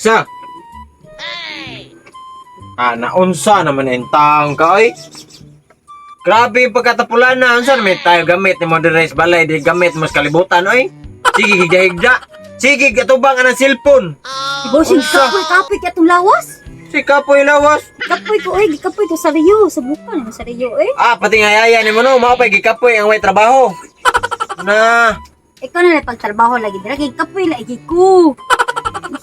Isa. Ah, naunsa naman ang taong ka, oy. Grabe yung pagkatapulan na. Unsa naman tayo gamit ni Modern Balay, di gamit mo sa kalibutan, oy. Sige, higda-higda. Sige, gatubang ang cellphone. Bossing, Unsa? kapoy, kapoy kay atong lawas. Si Kapoy lawas. Kapoy ko, oy, gikapoy ko sa Rio. Sa bukan, sa Rio, eh. Ah, pati nga yaya ni mo no, mao pa'y gikapoy ang way trabaho. Na, Ikaw na lang pagtrabaho lagi dira kay kapoy lagi ko.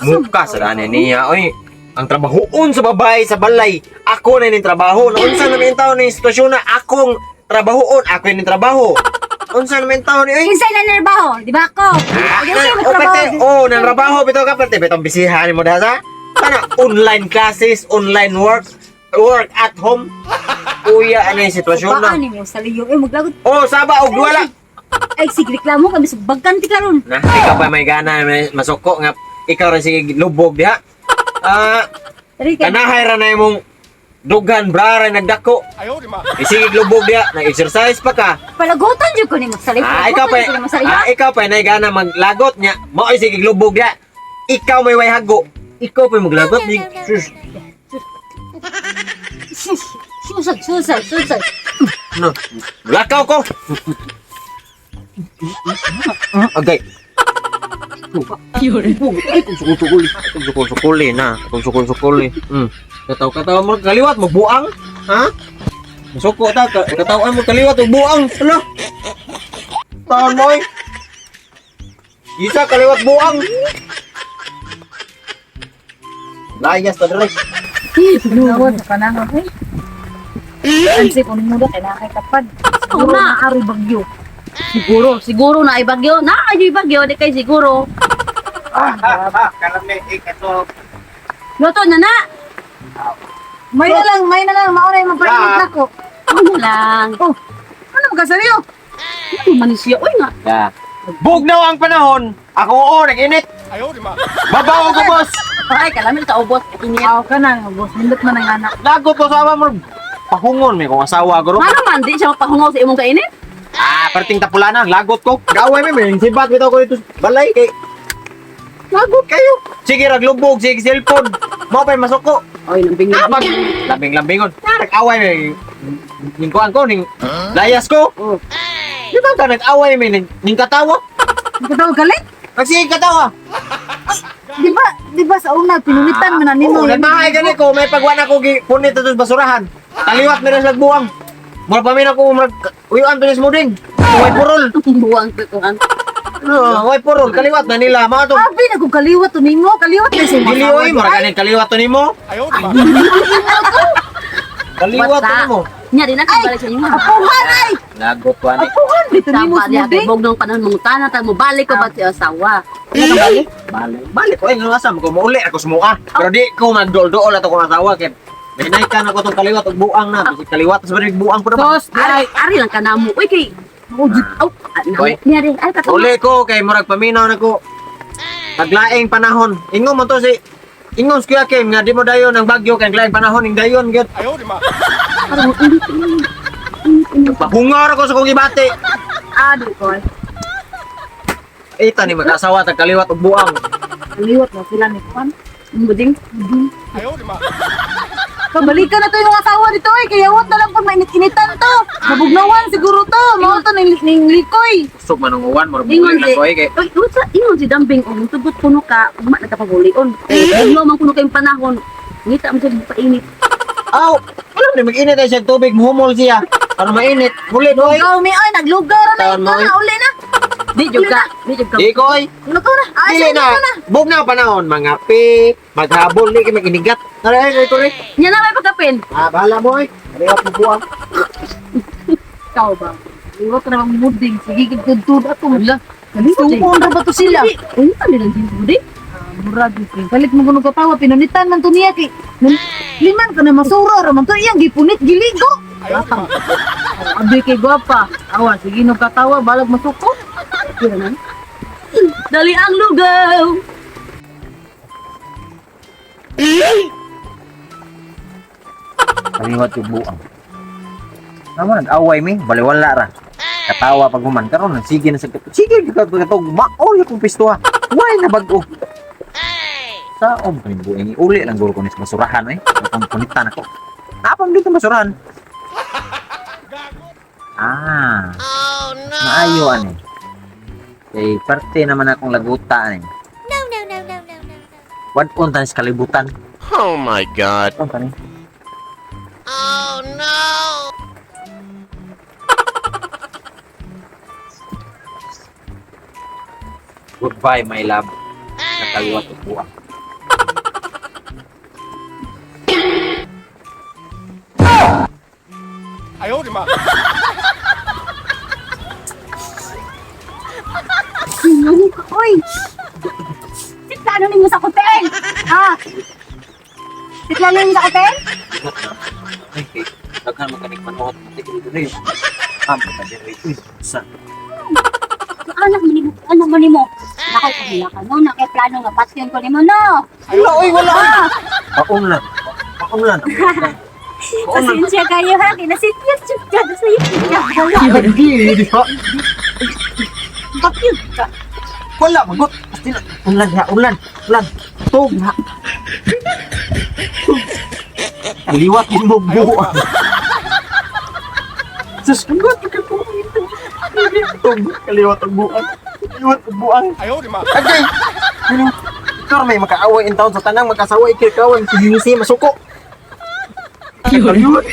muka sa dani niya, oy. Ang trabahoon sa babae sa balay, ako na ning trabaho. Naunsa na may taon ni sitwasyon na akong trabahoon, ako ning trabaho. Unsa na may taon ni oy? Kinsa na trabaho, di ba ako? Ah, Kinsa oh, na trabaho? pati, oh, nang trabaho bitaw ka pati bitong bisihan mo dasa. Kana online classes, online work, work at home. Uya ano yung sitwasyon na. Baan nimo sa Rio, eh maglagot. Oh, saba og wala. Ay sige reklamo kami sa bagkanti karon. Na, ikaw pa may gana may masuko nga ikaw ra sige lubog diha. Ah, Diri kay kanahay ra na imong dugan bra ra nagdako. Isigig lubog diha, nag-exercise pa ka. palagutan jud ko nimo sa Rio. Ah, ikaw pa. Palagutan jud ko nimo sa Rio. Ah, ikaw pa nay gana maglagot nya. Mao sige lubog diha. Ikaw may way hago. Ikaw pa maglagot di. Sus. Susag, susag, susag. No. Lakaw ko. Okay. Ay, kung sukul-sukuli. Kung sukul-sukuli na. Kung sukul-sukuli. Kataw-kataw mo kaliwat, magbuang. Ha? Masuko ta, katawan mo kaliwat, magbuang. Ano? Taon mo eh. Isa kaliwat buang. Layas ta dire. Gawad sa panahon eh. Ansi ko nimo kay nakay kapad. Siguro na. na ari bagyo. Siguro, siguro na ay bagyo. Na ay bagyo, di kay siguro. Karame ikato. Luto na na. May na lang mauna yung mapainit Ah. nako. Ano lang. Oh. Ano ba kasariyo? Ano man siya? Uy nga. Ya. Bugnaw ang panahon. Ako oo, nag-init. Babaw ko, boss. Ay, kalamin ka ubos. Init. Aw ka na, boss. Nindot man ang anak. Lagot ko sa mo. Pahungon may kong asawa guro. Ano man, di siya mapahungaw sa imong kainit? Ah, perting tapulana, lagot ko. Gaway may may sibat bitaw ko dito sa balay kay lagot kayo. Sige raglubog, sige cellphone. Mao pa'y masuko. Oy, lambing Ah, pag lambing-lambingon. Nag-away may ning kuan ko ning layas ko. Oh. Di ba ka nag-away may ning katawa? Hindi ka daw galit? Nagsige katawa. Di ba sa una pinunitan man na nimo. Oo, nagmahay gani ko, may pagwa na ko gi punit ato sa basurahan. Kaliwat meron sa buwang. Mura pa min ako murag uyuan to ni smoothing. Way purol. Buwang tutuan. No, way purol kaliwat na nila mao to. Abi na kung kaliwat to nimo, kaliwat na sa Dili oy, mura ganin kaliwat to nimo. Kaliwat to nimo. Nya di na kabalik sa inyo. Apuhan ay! Lagot ko ani. Apuhan dito nimo Tama diya kay smoothie. bugnaw panahon mangutana ta mo balik ko ba si asawa. Balik. Balik ko ay nga asa mo ko mauli ako sumua. Pero di ko magdol-dool ato kong asawa kay Binaykan ako tong kaliwat og buang na. Bisig kaliwat sa banig buang ko na ba. Tos, Ari, ari lang kanamo. Uy kay Oh, Aw, namo. Oy. Nya di, ari ka to. Uli ko kay murag paminaw na ko. Paglaing panahon. Ingon mo to si Ingon si Kuya Kim nga di mo dayon ang bagyo kay laing panahon ing dayon gyud. Parang init init. Init. Pahungar ako sa kong ibati. Adi ko. Ita ni mag-asawa tag kaliwat og buang. Kaliwat na sila ni Juan. Buding. Kabalikan na to yung asawa dito eh. Kaya wat na lang pag mainit-initan to. Nabugnawan siguro to. Mao to ning ning likoy. Kusog man ang uwan murag Ingon uli lang si ko eh kay Uy, unsa ingon si Dambing og tugot kuno ka, ugma na ka pagulion. Bugnaw man kuno kayong panahon. Ngita mo siya painit. Aw, alam ni mag-init ay siya tubig muhumol siya. Para mainit, huli doy. Lugaw mi oy, naglugaw ra na Taon ikaw mo, na oy. uli na. Di jud ka, di jud ka. Di ko oy. Lugaw na. Ah, Dili siya, na. lugaw na. Bugnaw panahon mga pi, maghabol ni kay maginigat. Tara ay ko rin. Nya na may pagkapin. Ah, bahala mo oy. Kaliwat mo buang. Ikaw ba? Liwat na bang muding. Sige, gigtudtud ato. Wala. Sumpon ra ba to sila? Di, unsa nila din buding? Ah, murag gyud. Balik mo kuno katawa pinunitan man to niya kay liman ka na masura ra man to iyang gipunit giligo. Gwapa. Oh, abi kay gwapa. Awa sige no katawa balag masuko. Pira man. Dali ang lugaw. Kaliwat yung buang. Tama nag-away mi, baliwala ra. Katawa pag human karon sige na sa sige ka katog mao yung kong pisto ha. Why na bag-o? Taom kani buing uli lang guro ko ni sa basurahan eh. Akong punitan ako. Apam dito basurahan. Ah. Oh no. Maayo ani. Kay parte naman akong laguta ani. No, no, no, no, no, no. Wadon tanis kalibutan. Oh my God. Wadon tani. Oh no. Goodbye, my love. Nakaliwat og buang. Uy! Sitlano nimo sa hotel! Ha? Sitlano nimo sa hotel? Ay, kay daghan man kanig manuot tigil diri. Am ka diri. Uy, sa Anak man nimo, anak man nimo. Nakaw ka ka no, na kay plano nga patyon ko nimo no. Wala, oy, wala. Ah, Paon lang. Paon lang. Paon lang. pasensya kayo ha, kay nasipyat jud ka sa iyo. Hindi, di ba? Patyon ka. Wala, magot. Basta na. Ulan ha, ulan. Ulan. Tog ha. Liwat yun mo buo. Sus, magot. Tog, kaliwat ang buang. Kaliwat ang buang. Ayaw, di ma. Agay! Ano? Ikaw may makaaway in taon sa tanang magkasawa ikirkawan si Yunisi masuko. Kaliwat.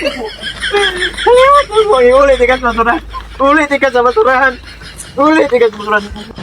Kaliwat mo. Ulit ikas basurahan. Ulit ikas sa basurahan. Ulit ikas sa basurahan.